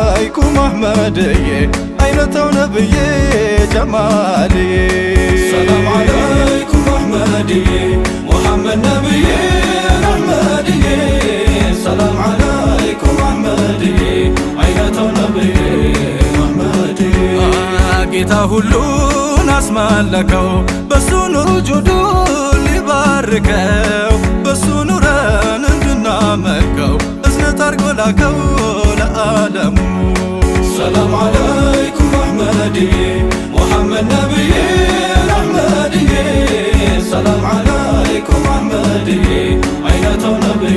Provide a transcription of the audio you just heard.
ዓለይኩም አሕመድዬ፣ አይነተው ነብዬ ጀማልዬ። ሰላም ዓለይኩም አሕመድዬ፣ ሙሐመድ ነብዬ አሕመድዬ። ሰላም ዓለይኩም አሕመድዬ፣ አይነተው ነብዬ አሕመድዬ። ጌታ ሁሉን አስመለከው፣ በሱ ኑር ጁዱ ሊባርከው፣ በሱ ኑረን እንድናመልከው እዝነት አርጎ ላከው ለዓለሙ። ሰላም ዓለይኩም አሕመድዬ፣ ሙሐመድ ነብዬ አሕመድዬ። ሰላም ዓለይኩም አሕመድዬ፣ አይነተው ነብዬ